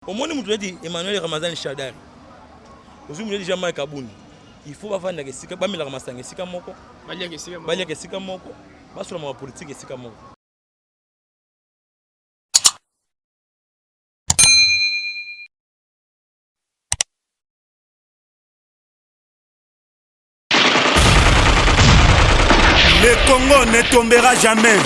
Omoni mutu neti Emmanuel Ramazani Shadary, ozwi mutu neti Jean-Marc Kabund, il faut bavandaka esika, bamelaka masanga esika moko, baliaka esika moko, basolamaka politique esika moko. Le Congo ne tombera jamais,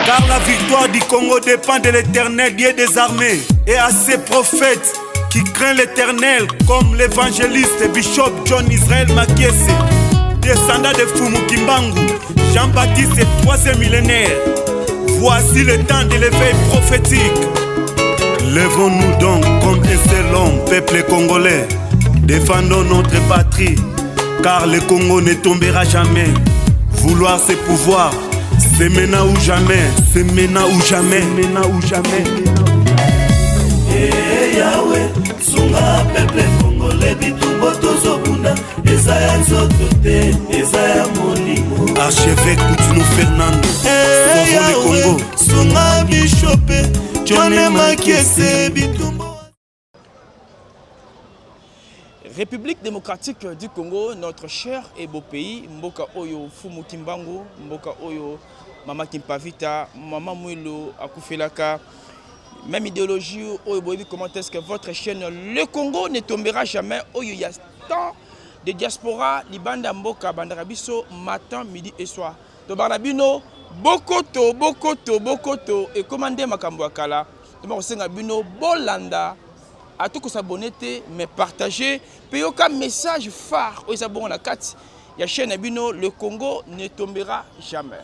car la victoire du Congo dépend de l'éternel Dieu des armées et à ses prophètes qui craignent l'éternel, comme l'évangéliste Bishop John Israël Makiese, descendant de Fumu Kimbangu, Jean-Baptiste, troisième millénaire. Voici le temps de l'éveil prophétique. Lèvons-nous donc comme un seul homme, peuple congolais. Défendons notre patrie, car le Congo ne tombera jamais. Vouloir ses pouvoirs, c'est maintenant ou jamais, c'est maintenant ou jamais, maintenant ou jamais. Hey Yahweh, sunga peuple congolais bitumba tozobunda eza ya nzoto te eza ya molimo. Archevêque Kutino Fernando, hey, sauvons le Congo. Sunga bishope John Makiese bitumba. République démocratique du Congo, notre cher et beau pays, mboka oyo Fumu Kimbangu, mboka oyo Mama Kimpavita, Mama Mwilu akufelaka. Même idéologie oyo boyebi comment est-ce que votre chaîne Le Congo ne tombera jamais oyo ya tant de diaspora libanda mboka bandaka biso matin, midi et soir. Tobaka na bino bokoto bokoto bokoto ekoma nde makambo ya kala. Toma kosenga bino bolanda ata ko s'abonner te mais partager pe yoka message phare oyo eza bongo na kati ya chaîne na bino le Congo ne tombera jamais.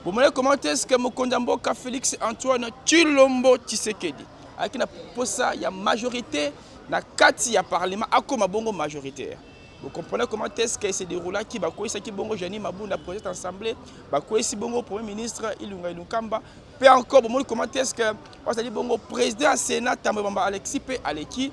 Bomoni comment est-ce que mokonzi ya mboka Félix Antoine Tshilombo Tshisekedi ayaki na posa ya majorité na kati ya parlement akoma bongo majoritaire. Vous comprenez comment est-ce que se déroulaki bakweyisaki bongo Jeanine Mabunda président assemblée bakweyisi bongo premier ministre Ilunga Ilunkamba pe encore bomoni comment est-ce que bazali bongo président ya Sénat Tambwe Bamba Alexis pe aleki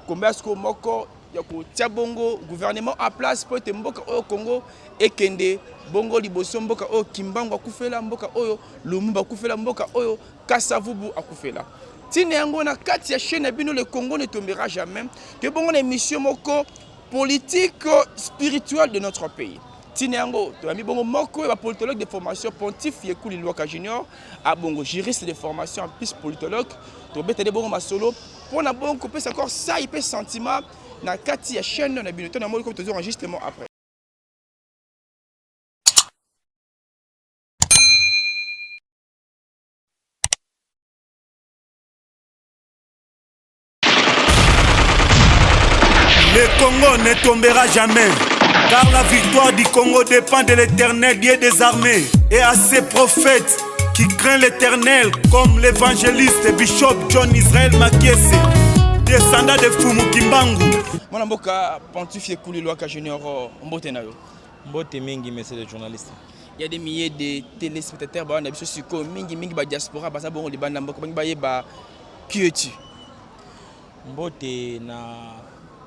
kombe siko moko ya kotia bongo gouvernement en place po ete mboka oyo Congo ekende bongo liboso mboka oyo Kimbangu akufela mboka oyo Lumumba akufela mboka oyo Kasavubu akufela ntina yango na kati ya chaîne na bino le Congo ne tombera jamais te bongo na émission moko politique spirituelle de notre pays ntina yango toyambi bongo moko ya bapolitologue de formation pontif Yekuli Lwaka Junior abongo juriste de formation en plus politologue tobeta nde bongo masolo mpo na bongo kopesa encore sai mpe sentiment na kati ya chaîne na bino to na moni komi tozo enregistrement après. Le Congo ne tombera jamais, car la victoire du Congo dépend de l'éternel Dieu des armées et à ses prophètes qui craignent l'éternel, comme l'évangéliste Bishop John Israël Makiese, descendant de Fumu Kimbangu. Mwana mboka Pontif Yekuli Lwaka Junior, mbote na yo. Mbote mingi monsieur le journaliste. Il y a des milliers de téléspectateurs ba na biso sikoyo mingi mingi ba diaspora baza bongo libanda mboka bangi bayeba qui es-tu? Mbote na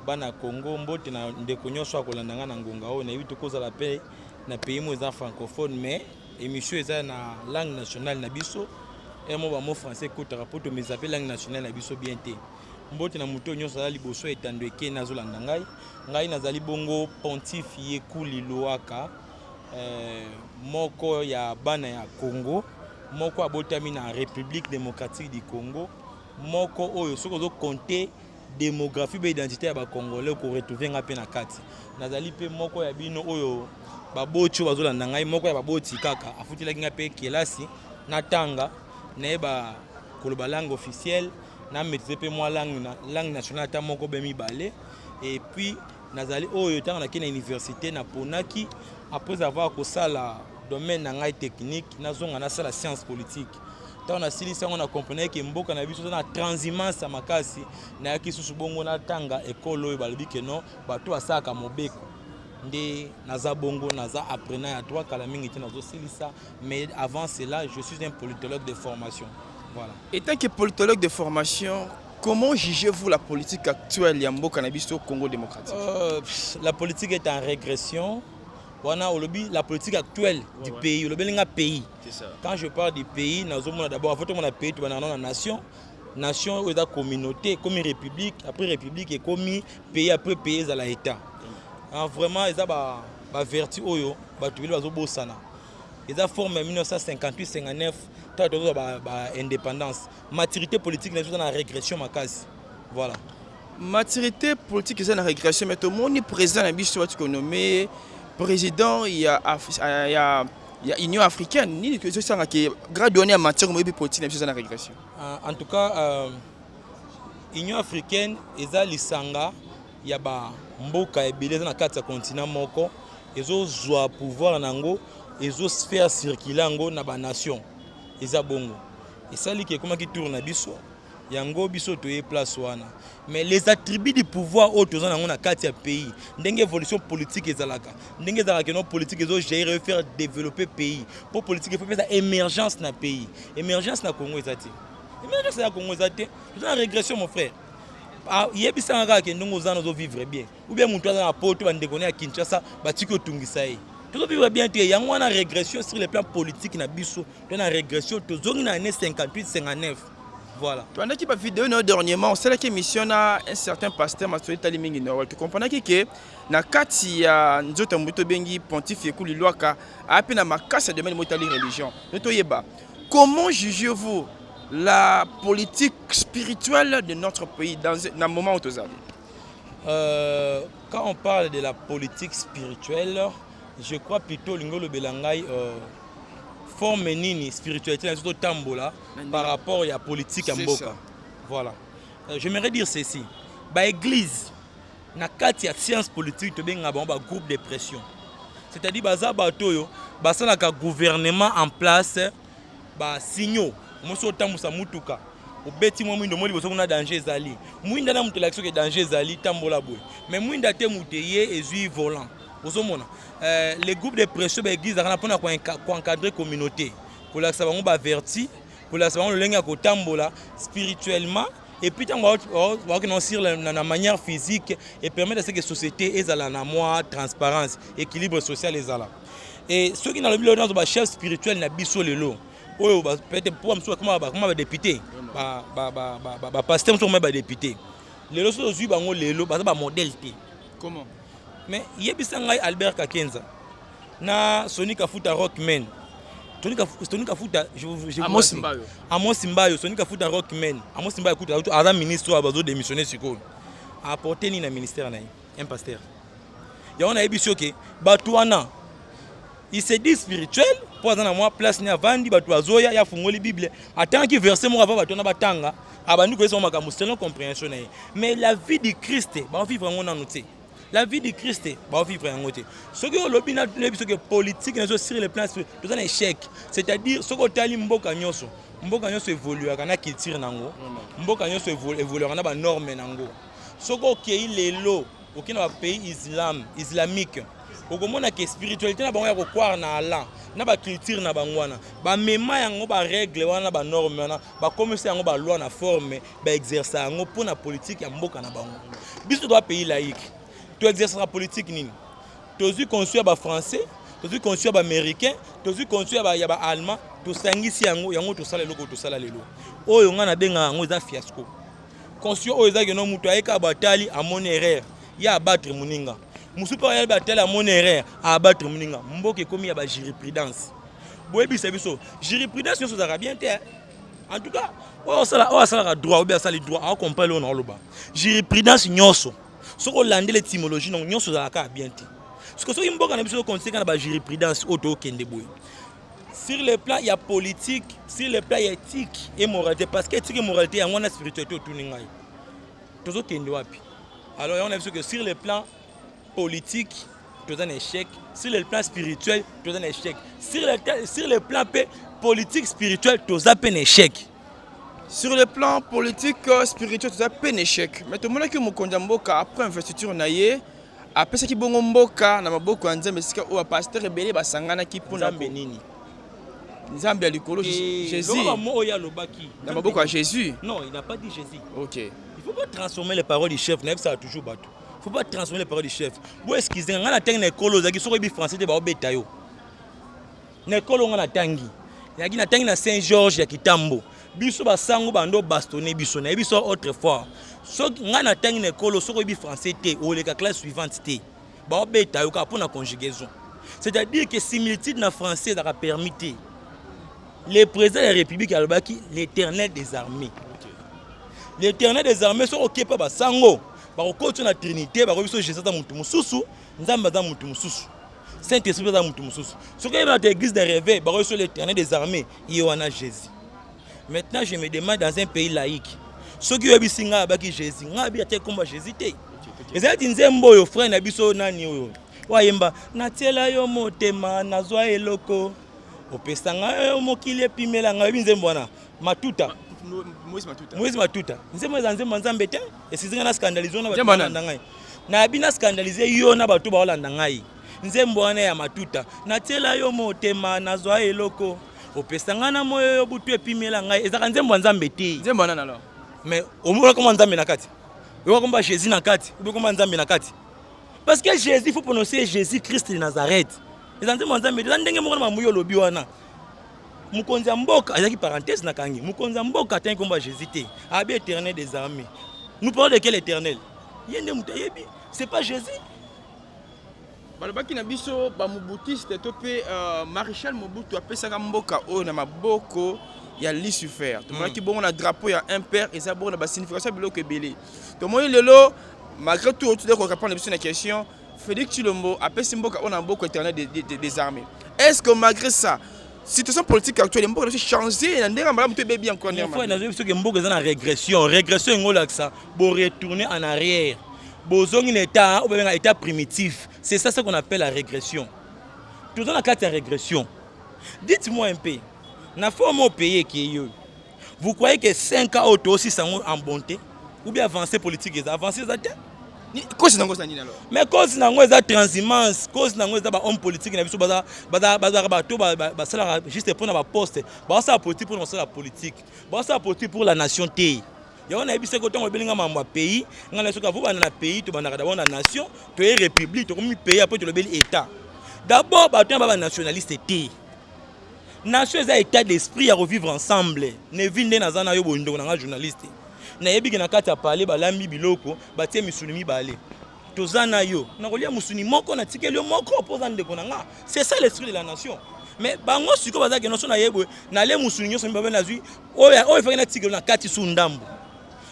bana Congo, mbote na ndeko nyonso akolanda nga na ngonga oyo. Nayebi tokozala pe na pays mo eza francophone mais émission eza na langue nationale na biso. Emo ba mot français ekotaka po tomeza pe langue nationale na biso bien te. Mbote na moto nyonso aza liboso etando eke nazolanda ngai. Ngai nazali bongo Pontif Yekuli Luaka, moko ya bana ya Congo, moko abotami na République démocratique du Congo, moko oyo soki ozo compter démographie be identité ya ba Congolais oko retrouver nga pe na kati. Nazali pe moko ya bino oyo baboti oyo bazolanda ngai, moko ya baboti kaka afutelaki ngai pe kelasi natanga nayeba koloba langue officielle na maîtriser pe mwa langue, na, langue nationale ata moko be mibale. Et puis nazali oyo ntango nakei na université naponaki après avoir kosala domaine na ngai technique nazonga nasala science politique. Ntango nasilisi yango na comprenaki ke mboka na biso eza na transhumance ya makasi, nayaki susu bongo natanga ekole oyo balobi ke non bato basalaka mobeko nde naza bongo, naza apprenant ya droit kala mingi te nazosilisa, mais avant cela je suis un politologue de formation. Voilà. Et tant que politologue de formation, comment jugez-vous la politique actuelle ya mboka na biso Congo démocratique? La politique est en régression. Wana olobi la politique actuelle du pays, olobi nga pays. C'est ça. Quand je parle du pays, nazomona d'abord avant tomona pays, tobanda na nation. Nation oyo eza communauté ekomi république, après république ekomi pays, après pays ezala état. Ah, vraiment eza ba bavertu oyo bato ebele bazobosana. Eza forme ya 1958 59, ntango tozozwa ba indépendance. Maturité politique na biso eza na régression makasi, voilà. Maturité politique eza na régression, mais tomoni président na biso bati konommer président ya Union africaine. Nini ezosanga ke grade wana ya matière moyebi politique na biso eza na régression? En tout cas, Union africaine eza lisanga ya bamboka ebele eza na kati ya continent moko. Ezozwa pouvoir na yango, ezofaire circuler yango na banation. Eza bongo esaliki ekomaki tour na biso, yango biso toye place wana. Mais les attributs du pouvoir oyo toza nango na kati ya pays, ndenge évolution politique ezalaka, ndenge ezalaka keno politique ezogérer, faire développer pays, mpo politique efopesa émergence na pays. Émergence na Congo eza te, émergence ya Congo eza te, toza na régression, mon frère. Yebisanga kaka ke ndenge oza na ozovivre bien, ou bien moto aza na poto, bandeko ne ya Kinshasa batiki otungisa ye, tozovivre bien te. Yango wana régression sur le plan politique na biso, to na régression, tozongi na année 58 59, voilà. Tolandaki bavideo na yo dernièrement, osalaki émission na un certain pasteur Masolo etali mingi Noel. Tokomprenaki ke na kati ya nzoto ya motu tobengi Pontife Ekuli Lwaka aya mpe na makasi ya domaine mo etali religion. No toyeba, comment jugez-vous la politique spirituelle de notre pays dans na moment oyo tozali? Quand on parle de la politique spirituelle, je crois plutôt olingi olobela ngai forme nini spiritualité na biso totambola par rapport ya politique ya mboka. Voilà. J'aimerais dire ceci: baéglise na kati ya science politique, tobengaka bango bagroupe de pression, c'est-à-dire baza bato oyo basalaka gouvernement en place basignaux. Mosi otambusa mutuka, obeti mwa mwindo mo liboso kuna, danger ezali. Mwinda na moto elakisi soki danger ezali, tambola boye. Mais mwinda te, moto eye ezwi volant, ozomona. Les groupes de pression, baéglise ezalaka na mpona koencadrer communauté, kolakisa bango bavertu, kolakisa bango lolenge ya kotambola spirituellement, et puis ntango bakokende sur na manière physique, et permettre à ce que société ezala na mwa transparence, équilibre social ezala. Et soki nalobi lelo, nazo bachef spirituel na biso lelo oyo, peut-être mpo mosusu bakoma badéputé, bapasteur mosusu bakoma badéputé lelo, soki ozwi bango lelo, baza bamodèle te. Comment? Mais yebisa ngai, Albert Kakenza na Soni Kafuta, Rockman Tony Kafuta, Amos Mbayo. Amos Mbayo, Soni Kafuta, Rockman Amos Mbayo kuta aza ministre oyo bazodémissionne sikoyo. Apporte nini na ministère na ye? Un pasteur yango nayebi soki bato wana, il se dit spirituel mpo aza na mwa place ne avandi, bato bazoya, ye afungoli Bible, atangaki verset moko avant bato wana batanga, abandi koyesa makambo selon compréhension na ye. Mais la vie du Christ, baovivre yango nanu te. La vie du Christ, baovivre yango te. Soki olobi nayebi soki politique na biso sur le plan, toza na échec. C'est-à-dire soki otali mboka nyonso, mboka nyonso évoluaka na culture nango, mboka nyonso évoluaka na banorme nango. Soki okei lelo, okei na bapays islam, islamique, okomona ke spiritualité na bango ya kocroire na Allah na baculture na bango wana, bamema yango, barègle wana, banorme wana, bakomisa yango baloi na forme baexerce yango mpo na politique ya mboka na bango. Biso toza pays laïque, toexercera politique nini? Tozwi constitution ya bafrançais, tozwi constitution ya baaméricain, tozwi constitution ya baallemand, tosangisi yango, yango tosala eloko tosala lelo oyo. Ngai nabengaka yango eza fiasco. Constitution oyo ezaki no, moto ayeka batali, amoni erreur, ye abattre moninga mosusu, mpe ayali batali, amoni erreur, abattre moninga. Mboka ekomi ya bajurisprudence. Boyebisa biso, jurisprudence nyonso ezalaka bien te. En tout cas, oyo asalaka droit, oyo asali droit acomprendre oyo na oloba. Jurisprudence nyonso, soki olandeli étymologie nango, nyonso ezalaka ya bien te. Parce que soki mboka na biso okontinue kaka na bajurisprudence oyo, tookende boye sur le plan ya politique, sur le plan ya éthique et moralité, parce que éthique et moralité yango wana spiritualité. Otuni ngai, tozokende wapi? Alors yango na biso ke sur le plan politique toza na échec, sur le plan spirituel toza na échec, sur le plan mpe politique spirituel toza mpe na échec. Sur le plan politique spirituel toza mpe na échec. Mais tomonaki mokonzi ya mboka, après investiture na ye, apesaki bongo mboka na maboko ya Nzambe, esika oyo bapasteur ebele basanganaki mpona Nzambe nini? Nzambe ya likolo, Jésus. Oyo alobaki. Na maboko ya Jésus. Non, il n'a pas dit Jésus. Ok. Il faut pas transformer les paroles du chef. Nayebisaka toujours bato, faut pas transformer les paroles du chef. Bo excuse nga, natangi na ekolo ozalaki, soki oyebi français te, baobeta yo. Na ekolo nga natangi, yaki natangi na Saint Georges ya Kitambo. Biso basango bando bastonne biso. Nayebi so autrefois, soki ngai natangi na ekolo, soki oyebi français te, oleka classe suivante te, baobeta yo kaka mpona conjugaison. C'est-à-dire que similitude na français ezalaka permis te. Le président de la République alobaki l'Éternel des armées. L'Éternel des armées, soki okepa basango, bakokoti na Trinité, bakoyebi so Jésus aza motu mosusu, Nzambe aza motu mosusu, Saint Esprit aza motu mosusu. Soki oyebi na église de réveil, bakoyebi so l'Éternel des armées, ye wana Jésus. Maintenant, je me demande, dans un pays laïque, soki oyebisi ngai abaki Jésus, ngai abi ate komba Jésus te. Ezalaki nzembo oyo frère na biso nani oyo oyo ayemba: "Natiela yo motema, nazwa eloko opesa ngai oyo mokili epimela ngai." Oyebi nzembo wana, Matuta? Moïse Matuta. Moïse Matuta. Nzembo eza nzembo ya Nzambe te. Esizi ngai na scandalise na bato Nzembo wana? balanda ngai. Nayebi na scandalise yo na bato baolanda ngai. Nzembo wana ya Matuta, "Natiela yo motema, nazwa eloko opesa ngai na moyo oyo butu epimela ngai", ezalaka nzembo ya Nzambe te. Nzembo wana alors? Mais omona koma Nzambe na kati, oyoka komba Jésus na kati, obi komba Nzambe na kati, parce que Jésus, il faut prononcer Jésus Christ de Nazareth. Eza nzembo ya Nzambe te. Eza ndenge moko na mamuyi olobi wana. Mokonzi ya mboka, ezalaki parenthèse nakangi, mokonzi ya mboka atangi komba Jésus te, abi Éternel des armées. Nous parlons de quel Éternel? Ye nde moto ayebi, c'est pas Jésus. Balobaki na biso bamobutiste to mpe maréchal Mobutu apesaka mboka oyo na maboko ya Lucifer. Tomonaki bongo na drapeau ya MPR, eza bongo na basignification ya biloko ebele. Tomoni lelo, malgré tout, otude korépondre biso na question, Félix Tshilombo apesi mboka oyo na maboko Éternel des armées. Est ce que malgré ça, situation politique actuelle, mboka na biso changé na ndenge ya malamu to ebebi encore ndenge ya Fois mabe? Nazoyebi soki mboka eza na régression. Régression yango olakisa boretourner en arrière, bozongi na état oyo babenga état primitif. C'est ça ce qu'on appelle la régression. Toza na kati ya régression. Dites-moi un peu, na forme oyo pays ekei oyo, vous croyez que 5 ans oyo toosisa yango en bonté ou bien avancée politique eza? Avancée eza te. Cause nango eza nini alors? Mais cause nango eza transhumance. Cause nango eza bahomme politique na biso bazalaka bato basalaka juste mpona baposte. Bazosala politique mpona kosala politique, bazosala politique pour la nation te. Yango nayebisaki, ntango obelinga mambo ya pays, ngai na soki avobanda na pays, tobandaka d'abord na nation, toye république, tokomi pays, après tolobeli état. D'abord bato wana ba banationaliste te. Nation eza état d'esprit ya kovivre ensemble. Nevi nde naza na yo boye, ndeko na nga journaliste, nayebi ke na kati ya pale balambi biloko, batie misuni mibale, toza na yo, nakolia mosuni moko, natikeli yo moko mpo oza ndeko na nga. C'est ça l'esprit de la nation. Mais bango sikoyo bazalaki nyonso na ye boye, nale mosuni nyonso mibale, nazwi oyo efaki, natikeli na kati su ndambo.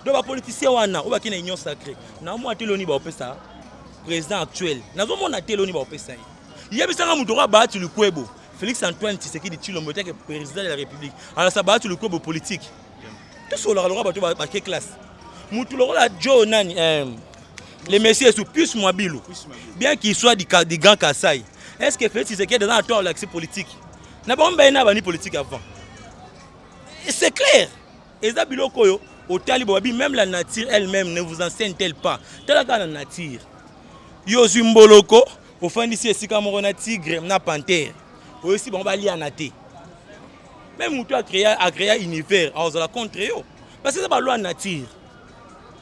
Donc bapoliticien wana oyo bakei na Union sacrée, naomona te loni baopesa président actuel, nazomona te loni baopesa ye. Yebisanga, moto oyo Bahati Lukwebo, Félix Antoine Tshisekedi Tshilombo etake président de la République, alasa Bahati Lukwebo politique? Tosolaka lokola bato bake classe. Mutu lokola jo nani, le monsieur sous Pius Mwabilu, bien qu'il soit du Grand Kasai, est-ce que Félix Tshisekedi aza na to l'accès politique na bango mbaye na bani politique avant? C'est clair, eza biloko oyo otali bobabi. Même la nature elle-même ne vous enseigne-t-elle pas? Tala kaka na nature, yo ozwi mboloko, ofandisi esika moko na tigre na panthère, oyesi bango baliana te. Même moto acréa univers azala contre yo, parce que eza baloi nature.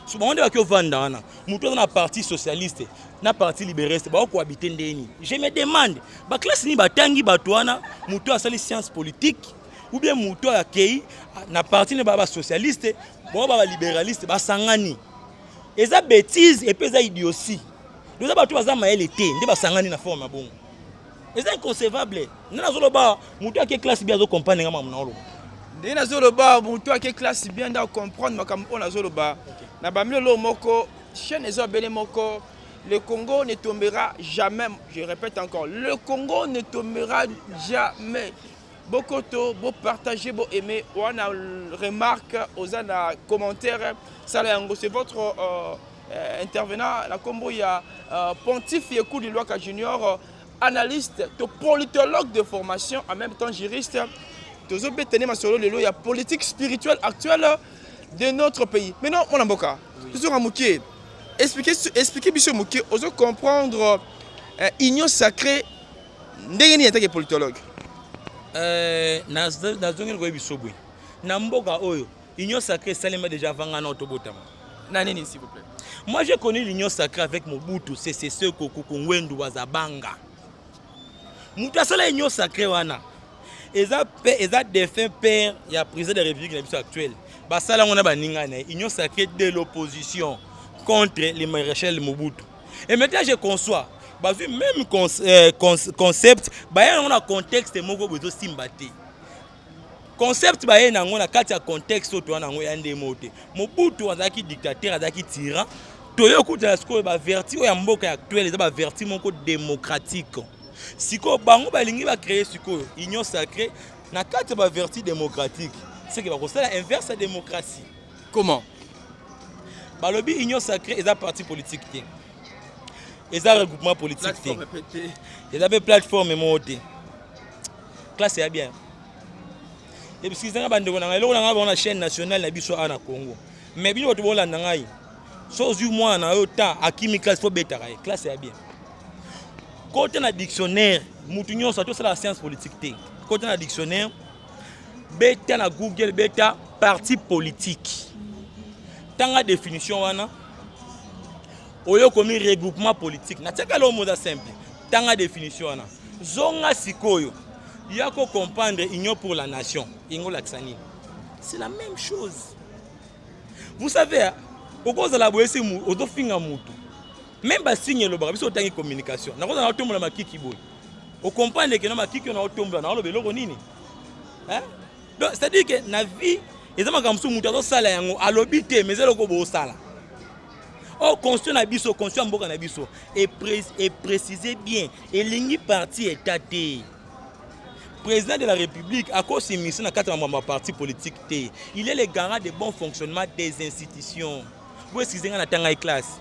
So bango nde baki ovanda wana. Moto aza na parti socialiste na parti libériste, bakocohabiter ndeni? Je me demande, baclasse nini batangi bato wana? Moto asali science politique ou bien moto oyo akei na parti ne baa basocialiste, bango ba balibéraliste basangani, eza bêtise et puis eza idiotie. Eza bato baza mayele te nde basangani na forme ya bongo. Eza inconcevable. Nde nazoloba, moto ake classe bien azocomprendre nga makambo naoloba. Ndenge nazoloba, moto ake classe bien nde acomprendre makambo oyo nazoloba. Na bamilolo moko, chaîne eza obele moko. Le Congo ne tombera jamais, je répète encore, le Congo ne tombera jamais. Bokoto, bopartager, boaimer. Wana remarque, oza na commentaire, sala yango. C'est votre intervenant na nkombo ya Pontif Yekudi Lwaka Junior, analyste to politologue de formation, en même temps juriste. Tozobetane masolo lelo ya politique spirituelle actuelle de notre pays. Maintenant, mwana mboka, tozonga moke. Expliquer biso moke, ozo comprendre Union sacrée ndenge nini en tant que politologue? Nazongeli koyebi biso boye, na mboka oyo, Union sacrée esalema déjà avant nga na tobotama. Na nini, s'il vous plaît? Moi, j'ai connu l'Union sacrée avec Mobutu Sese Seko Kuku Ngbendu Wazabanga. Moto asala Union sacrée wana. Eza pe eza défunt père ya président de la République na biso actuelle. Basala yango na baninga na ye, union sacrée de l'opposition contre le maréchal Mobutu. Et maintenant je conçois bazwi même concept, baya yango na contexte moko boye ezosimba te. Concept baye nango na kati ya contexte oyo toza nango ya ndemo te. Mobutu azalaki dictateur, azalaki tyran. Toye okutana sikoyo bavertu oyo ya mboka ya actuelle eza bavertu moko démocratique. Sikoyo bango balingi bacréer sikoyo union sacrée na kati ya bavertu démocratique, c'est que bakosala inverse ya démocratie. Comment? Balobi union sacrée eza parti politique te, eza regroupement politique te, eza mpe plateforme moko te. Classe ya bien ebisikisanga bandeko na ngai, eloko na ngai bango na chaîne nationale na biso awa na Congo. Mais bino bato bolanda ngai, so ozwi mwana na yo ta akimi classe, fo betaka ye. Classe ya bien, kota na dictionnaire. Mutu nyonso ati osala science politique te, kota na dictionnaire, beta na Google, beta parti politique, tanga définition wana. Oyo okomi regroupement politique, natiaka eloko moza simple. Tanga définition wana, zonga sikoyo ya kocomprendre Union pour la nation ingolakisa nini. C'est la même chose. Vous savez, okozala boye, esi ozofinga mutu, même basigne elobaka biso. Otangi communication, nakozala naotombola makiki boye, ocomprendre que na makiki oyo naotombola, naoloba eloko nini, hein? Donc c'est à dire que na vie eza makambo mosusu moto azosala yango, alobi te, mais eza eloko boosala. Or constitution na biso, constitution ya mboka na biso eprécise bien, elingi parti état te. Président de la République akosimisi na kati ya makambo ya parti politique te. Il est le garant de bon fonctionnement des institutions. Bo excuse nga, natanga ye classe,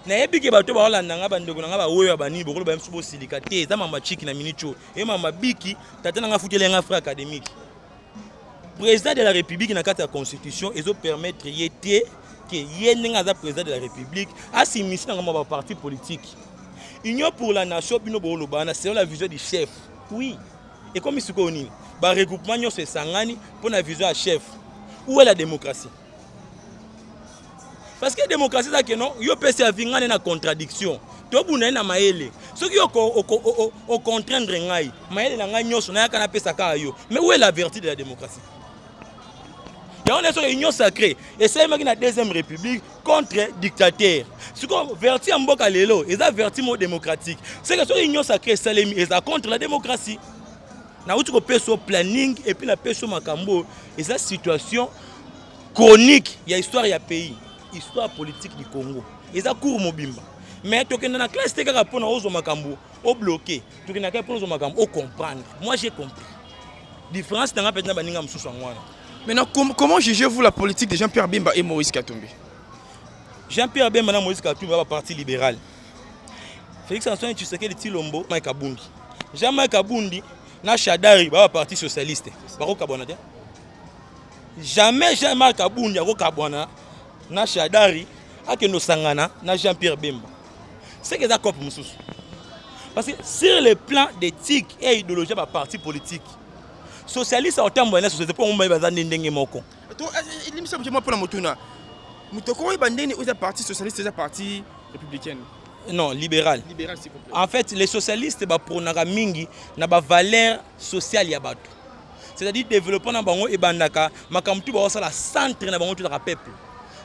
nayebi ke bato baolanda nga, bandeko na nga baoyo ya banini, bokolo baye mosusu, bosilika te. Eza mama chiki na miniti oyo e mama biki tata na nga futeli nga frais académique. Président de la République, na kati ya constitution, ezopermettre ye te ke ye ndenge aza président de la République asimisi na ngambo ya baparti politique. Union pour la nation, bino booloba wana, selon la vision du chef, oui. Ekomi sikoyo nini? Baregroupement nyonso esangani mpo na vision ya chef. Où est la démocratie? Parce que démocratie eza que non, yo pesi avi ngai na contradiction, tobunda ye na mayele. Soki yo ocontraindre ngai, mayele na ngai nyonso nayaka napesa kaka yo. Mais où est la vertu de la démocratie? Yango nde soki union sacrée esalemaki na deuxième République contre dictateur, sikoyo vertu ya mboka lelo eza vertu moko démocratique. C'est que soki union sacrée esalemi, eza contre la démocratie. Nauti kopesa yo planning et puis napesa yo makambo oyo eza situation chronique ya histoire ya pays, histoire politique du Congo. Eza cours mobimba, mais tokende na classe te kaka mpona ozwa makambo obloqué. Tokende kaka mpona ozwa makambo ocomprendre. Moi, j'ai compris. Différence na nga mpe na baninga mosusu yango wana. Maintenant, comment jugez-vous la politique de Jean-Pierre Bemba et Moïse Katumbi? Jean-Pierre Bemba na Moïse Katumbi ba parti libéral. Félix Antoine Tshisekedi Tshilombo, Mike Kabundi, Jean-Marc Kabundi na Shadari ba parti socialiste, bakokabwana te. Jamais Jean-Marc Kabundi akokabwana na Shadari, akende osangana na Jean-Pierre Bemba. C'est que eza cope mosusu, parce que sur le plan d'éthique et idéologie ya baparti politique, socialiste akotambola na société mpo ngomba baza nde ndenge moko. Elimisa moke mwa mpona motuna: moto akoyeba ndenge oyo eza parti socialiste, eza parti républicaine? Non, libéral. Libéral, s'il vous plaît. En fait, les socialistes baprônaka mingi na bavaleur sociale ya bato, c'est-à-dire développement na bango ebandaka makambo tu baosala, centre na bango tozaka peuple,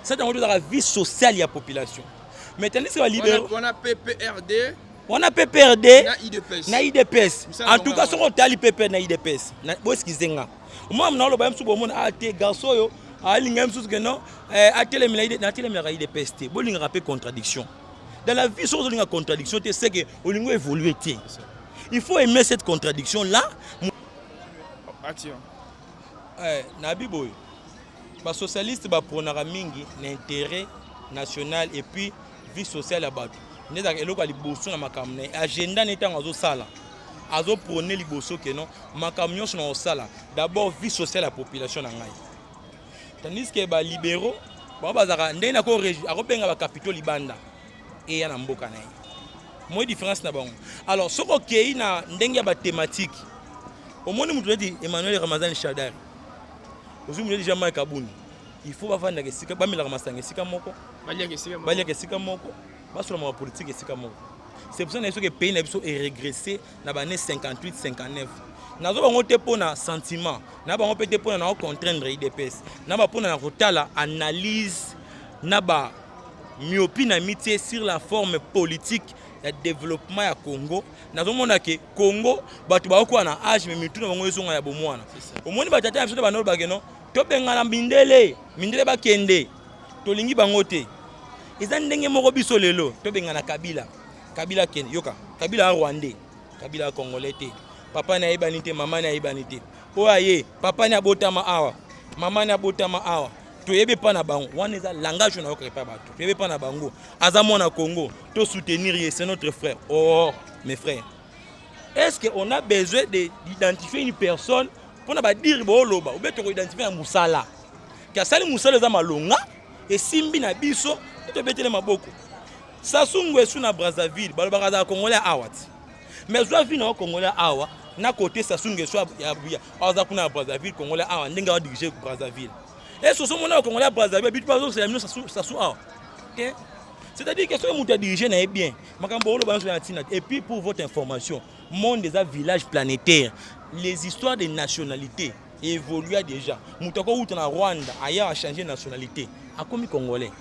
centre yango tozaka vie sociale ya population. Mais tandis que balibéraux wana PPRD. Wana PPRD. Na UDPS. Na UDPS. Misala. En tout cas, soki otali PPRD na UDPS, boexcuse nga, omona na oloba ye mosusu, bomona a te garçon oyo alinga ye mosusu ke non, atelemela natelemelaka UDPS te. Bolingaka mpe contradiction dans la vie. Soki ozolinga contradiction te, c'est que olingi évoluer te. Il faut aimer cette contradiction là. Action. Nabi boye, basocialiste baprônaka mingi na intérêt national et puis vie sociale ya bato. Nde ezalaka eloko ya liboso na makambo na ye, agenda ne. Ntango azosala, azoprône liboso que non, makambo nyonso na kosala, d'abord vie sociale ya population na ngai. Tandis que balibéraux, bango bazalaka ndenge akobenga bacapitaux libanda eya na mboka na ye. Moi, différence na bango. Alors soki okei na ndenge ya bathématique, omoni moto neti Emmanuel Ramazani Shadari, ozwi moto neti Jean-Marc Kabund, il faut bavandaka esika, bamelaka masanga esika moko. Baliaka esika moko. Baliaka esika moko, basolama bapolitique esika moko. C'est pour ça na biso ke pays na biso erégressé na bane 58 59. Nazo bango te mpo na sentiment na bango mpe te mpo na nao contraindre UDPS na ba mpo na kotala analyse na ba myopie na mitie sur la forme politique ya développement ya Congo. Nazomona ke Congo bato bakokuwa na age, mais mitu na bango ezonga ya bomwana. Omoni batata na biso te bandolobake no tobengana mindele, mindele bakende, tolingi bango te. Eza ndenge moko biso lelo tobengana Kabila, Kabila kende. Yoka, Kabila ya Rwandais, Kabila ya Congolais te. Papa na ayebani te, mama na ayebani te. Oyo aye, papa na abotama awa, mama na abotama awa, toyebi epa na bango. Wana eza langage oyo nayokaka epa bato. Toyebi epa na bango, aza mwana Congo, to soutenir ye, c'est notre frère. Oh mes frères, est-ce que on a besoin d'identifier une personne mpona badire booloba obe tokoidentifie na mosala ke asali mosala eza malonga, esimbi na biso nde tobetele maboko? Sassou Nguesso na Brazzaville, balobaka azala Congolais awa ti, mais zwa vi na yo Congolais awa na côté Sassou Nguesso aza kuna ya Brazzaville, Congolais awa ndenge adirige Brazzaville. Est-ce ozomona ba Congolais ya Brazzaville bitu bazosela bino Sassou awa te? C'est-à-dire que soki moto adirige na ye bien, makambo oloba nyonso na ntina. Et puis, pour votre information, monde eza village planétaire. Les histoires de nationalité évolua déjà. Moto akouta na Rwanda, aya achanger nationalité, akomi Congolais.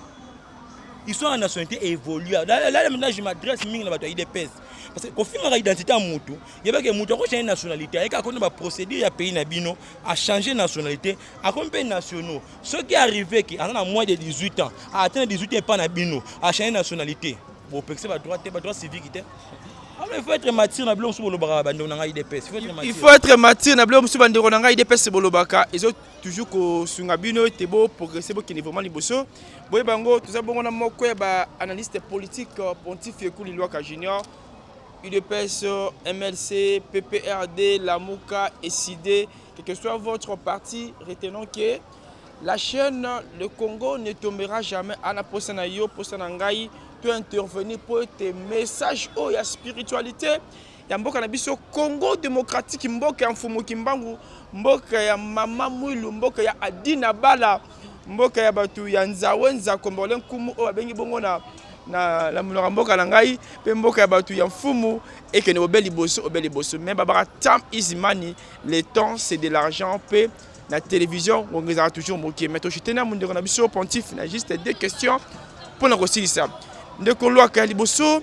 Histoire ya nationalité évolue là. Là maintenant, je m'adresse mingi na bato ya UDPS, parce que kofingaka identité ya motu, yebake motu akochange nationalité, ayeka akoni baprocédure ya pays na bino, achanger nationalité, akomi mpe nationaux. Soki arrivé ke aza na moins de 18 ans, atteindre 18 ans epa na bino, achanger nationalité, bopekisa badroit te, badroit civique te. Alors il faut être mature na biloko mosusu bolobaka, bandeko na ngai UDPS. Il faut être mature. Il faut être mature na biloko mosusu, bandeko na ngai UDPS, bolobaka. Ezo toujours kosunga bino ete boprogresse, bokende vraiment liboso. Boyeba yango, toza bongo na moko ya baanalyste politique, Pontif Ekuli Lwaka Junior. UDPS, MLC, PPRD, Lamuka, ECIDE, quel que soit votre parti, retenons que la chaîne Le Congo ne tombera jamais. Ana posa na yo, posa na ngai, to intervenir pour ete message oyo ya spiritualité ya mboka na biso Congo démocratique, mboka ya Mfumu Kimbangu, mboka ya Mama Mwilu, mboka ya Adina Bala, mboka ya bato ya Nzawe Nzakombole Nkumu oyo babengi bongo na monoko ya mboka na ngai, mpe mboka ya bato ya mfumu ekende obe liboso, obe liboso. Mais babaka time is money, le temps c'est de l'argent, mpe na télévision ngonga ezalaka toujours moke. Mais toshite na mondeko na biso Pontif na juste deux questions mpona kosilisa. Ndeko Lwaka, ya liboso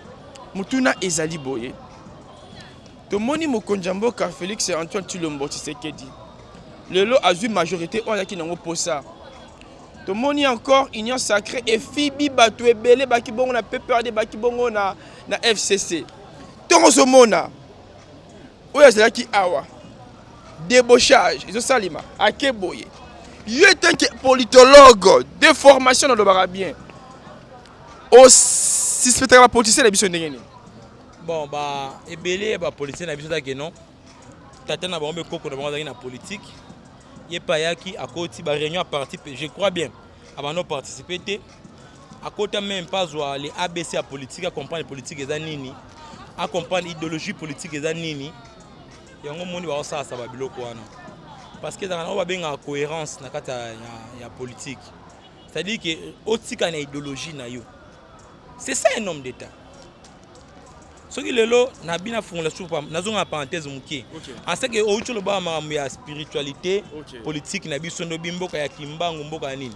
motuna ezali boye: tomoni mokonzi ya mboka Félix Antoine Tshilombo Tshisekedi lelo azwi majorité oyo azalaki nango posa. Tomoni encore Union sacrée efibi bato ebele, baki bongo na PPRD, baki bongo na FCC. Ntongo ozomona oyo azalaki awa, débauchage ezosalema, ake boye. Yo etanke politologue de formation, nalobaka bien, osuspectaka bapoliticien na biso ndenge nini? Bon, ba ebele ya bapoliticien na biso ezaki non, tata na bango mpe koko na bango azalaki na politique, ye mpe ayaki akoti baréunion ya parti. Je crois bien abanda participer te, akota même pas azwa le ABC ya politique, acomprendre politique eza nini, acomprendre idéologie politique eza nini. Yango moni baosalasa babiloko wana, parce que ezalaka nango babengaka cohérence na kati ya politique, c'est-à-dire que otika na idéologie na yo. C'est ça un homme d'État. Soki lelo na bino afungola supa, nazonga na parenthèse moke. En ce que outi oloba makambo ya spiritualité politique na biso, ndobi mboka ya Kimbangu, mboka ya nini,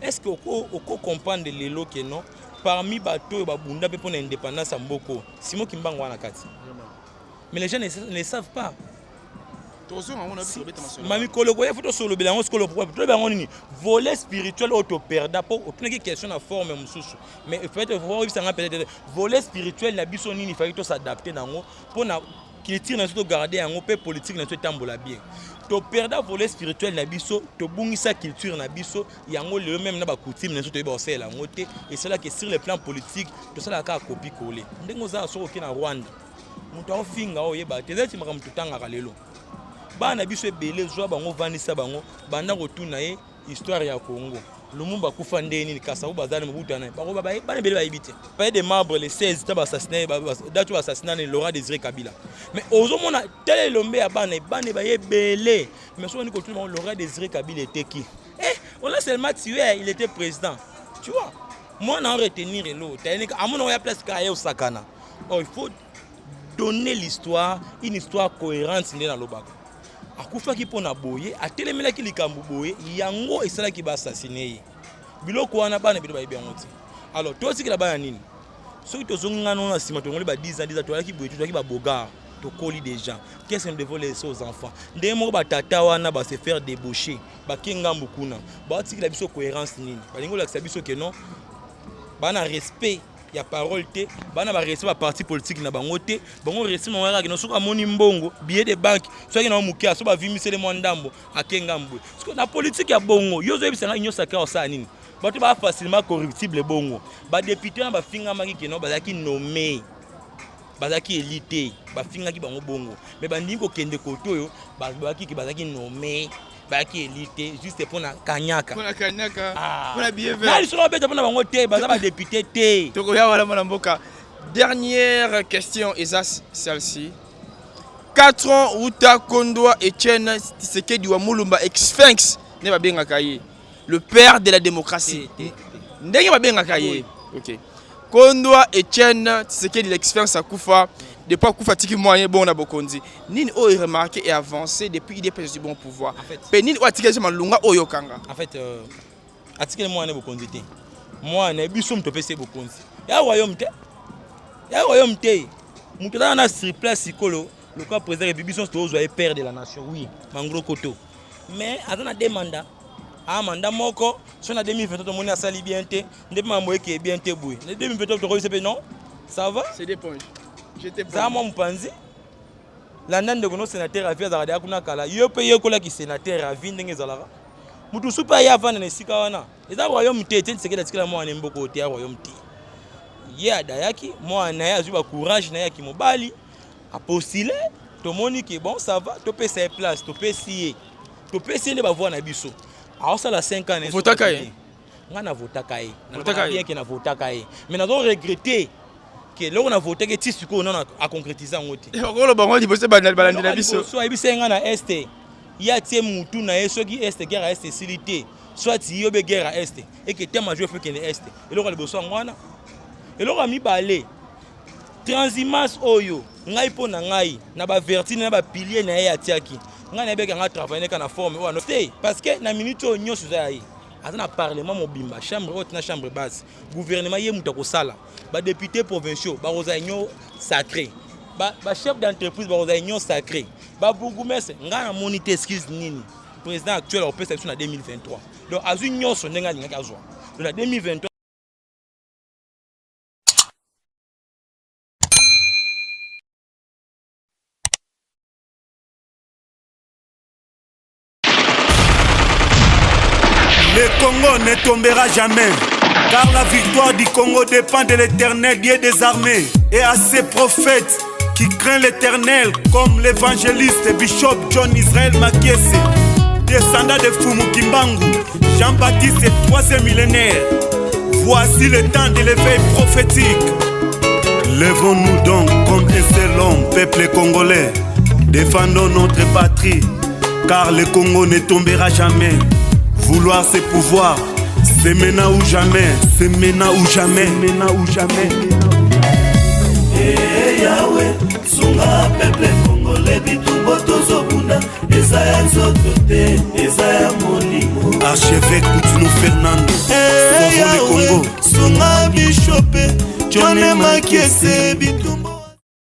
est ce que oko comprendre lelo ke non, parmi bato oyo babunda mpe mpona indépendance ya mboka, Simon Kimbangu wana kati? Mais les gens ne savent pas. Ma mikolo koya fo tosolobela yango sikolo. Toloba yango nini? Volet spirituel oyo toperda, mpo otunaki question na forme mosusu, mais peut-être oyebisanga peut-être volet spirituel na biso nini faki tos'adapter nango mpona culture na biso, togarde yango mpe politique na biso etambola bien. Toperda volet spirituel na biso, tobungisa culture na biso. Yango lelo même na bacoutume na biso toyeba kosalela yango te. Esalaki sur le plan politique tosalaka kaka copie coller ndenge ozala. Soki oke na Rwanda, moto aofinga oyo oyeba te. Eza neti makambo totangaka lelo. Bana biso ebele, zwa bango, vandisa bango, banda kotuna ye histoire ya Congo: Lumumba akufa ndenge nini, Kasavu bazali, Mobutu na bango, bana ebele bayebi te. Palais de Marbre le 16 ta baassassiné, date oyo baassassiné ni Laurent Désiré Kabila. Mais ozomona tele elombe ya bana, bana baye ebele, mais soki kotuna bango Laurent Désiré Kabila eteki, eh, on l'a seulement tué, il était président, tu vois. Mwana retenir elo tayenika amona oya place kaka ye osakana. Oh, il faut donner l'histoire, une histoire cohérente. Nde nalobaka. Akufaki mpo na boye, atelemelaki likambo boye, yango esalaki ba assassiner ye. Biloko wana bana bino bayebi yango te. Alors totikela bana nini? Soki tozongi nga na nsima, tongoli ba 10 ans, 10 ans, toyaki boye, tozalaki ba beau-gars, tokoli déjà. Qu'est-ce que nous devons laisser aux enfants? Ndenge moko batata wana ba se faire débaucher, bake ngambu kuna, batikela biso cohérence nini? Balingi kolakisa biso ke non, bana respect ya parole te, bana ba respect ba parti politique na bango te. Bango respect bango kaka no soki amoni mbongo, billet de banque, soki na moke, so bavimisele mwa ndambo, ake ngambo. Soki na politique ya bongo, yo ozoyebisa ngai nyonso ake osala nini? Bato ba facilement corruptible. Bongo badéputé wana bafingamaki ke non, bazalaki nommé, bazalaki élu te, bafingaki bango bongo, mais bandimi kokende kote oyo bazalaki ke bazalaki nommé, bayaki élu te, juste mpona kanyaka. Mpona kanyaka. Ah. Mpona billet Na vert. lisolo babeta mpona bango te, baza badéputé te. Tokoya wana, mwana mboka. Dernière question eza celle-ci. 4 ans uta Kondwa Etienne Tshisekedi wa Mulumba, ex-Sphinx nde babengaka ye, le père de la démocratie. Te, te, te. Ndenge babengaka ye, ok. Kondwa Etienne Tshisekedi, l'ex-Sphinx, akufa. Depuis akufa, atiki moyen bon na bokonzi nini oyo remarqué et avancé depuis UDPS du bon pouvoir? En fait, Mpe nini oyo atikali so malunga oyo okanga? En fait, atikeli mwana bokonzi te. Mwana biso moto apesi ye bokonzi ya royaume te, ya royaume te. Moto aza na sur place sikoyo lokola président république, biso tozwa ye père de la nation, oui, mangro koto, mais aza na deux mandats. A mandat moko so na 2023 tomoni asali bien te, nde mpe mambo eke bien te boye, na 2023 tokoyebisa mpe non, ça va. C'est des points. J'étais Zala mwa mopanzi, landa ndeko no sénateur à vie azalaka deya kuna kala. Yo mpe yekolaki sénateur à vie ndenge ezalaka. Motu su mpe aye avanda na esika wana, eza royaume te. Etienne Tshisekedi atikela mwana mboka oyo te, ya royaume te. Ye adayaki mwana na ye, azwi bacourage na ye yaki mobali, apostule, tomoni ke bon, ça va, topesa ye place, topesi ye, topesi ye nde bavoix na biso. Aosala 5 ans na ye. Votaka ye? Ngai navotaka ye. Votaka ye? Bien ke navotaka ye, mais nazo regretter ke eloko navotaki ti sikoyo nano aconcrétise yango te. Okoloba bango liboso balandela biso. Liboso ayebisa ye ngai na Est, ye atie mutu na ye, soki Est, guerre ya Est esili te, soit ye obe guerre ya Est eke te, major faut kende Est. Eloko ya liboso yango wana. Eloko ya mibale, transhumance oyo, ngai mpo na ngai, na bavertu na bapilier na ye atiaki, ngai nayebeki yanga travaille kaka na forme oyo te, parce que na minute oyo nyonso eza ya ye. Aza na parlement mobimba, chambre haute na chambre basse, gouvernement ye moto akosala, badéputé provinciaux bakozala union sacrée, bachef d'entreprise bakozala union sacrée, babourgmestre. Ngai namoni te excuse nini président actuel akopesa biso na 2023. Donc azwi nyonso ndenge alingaki azwa. Donc na 2023. Le Congo ne tombera jamais, car la victoire du Congo dépend de l'Éternel, Dieu des armées, et à ses prophètes qui craignent l'Éternel, comme l'évangéliste Bishop John Israël Makiese, descendant de Fumu Kimbangu, Jean-Baptiste, troisième millénaire. Voici le temps de l'éveil prophétique. Levons-nous donc comme un seul homme, peuple congolais. Défendons notre patrie, car le Congo ne tombera jamais. Vouloir ses pouvoirs, c'est maintenant ou jamais, c'est maintenant ou jamais, maintenant ou jamais. Ee Yawe, sunga peuple congolais, bitumba tozobunda eza ya nzoto te, eza ya molimo. Archevêque Coutinho Fernando, Ee sauvons le Yawe, Congo. Sunga bishop John Makiese bitumba.